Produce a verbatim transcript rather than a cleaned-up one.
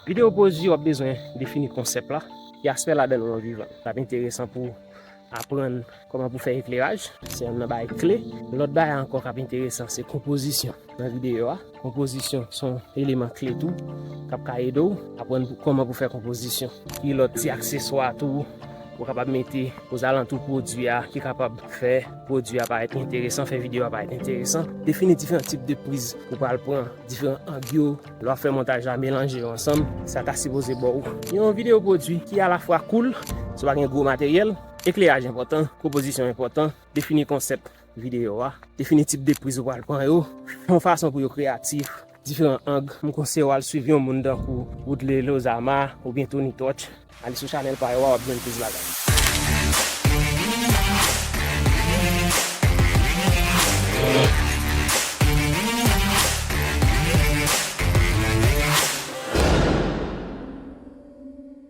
Videyo pwodui, w ap bezwen defini konsèp la, ki aspè ladan l ou anvi vann. L ap enteresan pou aprann kòman pou fè ekleraj, se yonn nan bagay kle. Lòt bagay ankò k ap enteresan se konpozisyon nan videyo a. Konpozisyon se yon eleman kle tou k ap ka ede w aprann pou, kòman pou fè konpozisyon. Ki lòt ti akseswa tou ou kapab mete ozalantou pwodui a ki kapab fè pwodui a parèt enteresan, fè videyo a parèt enteresan. Defini diferan tip de priz ou pral pran, diferan ang yo. Lè w ap fè montaj la, melanje yo ansanm. Sa ta sipoze ba w yon videyo pwodui ki alafwa cool, si w pa gen gwo materyèl. Ekleraj enpòtan, konpozisyon enpòtan, defini konsèp videyo a, defini tip de priz ou pral pran yo, yon fason pou yo kreyatif, diferan ang. M konseye w al swiv yon moun tankou Woodley Lozama oubyen Tony Touch. Ale sou chanèl pa yo a, w ap jwenn plis bagay.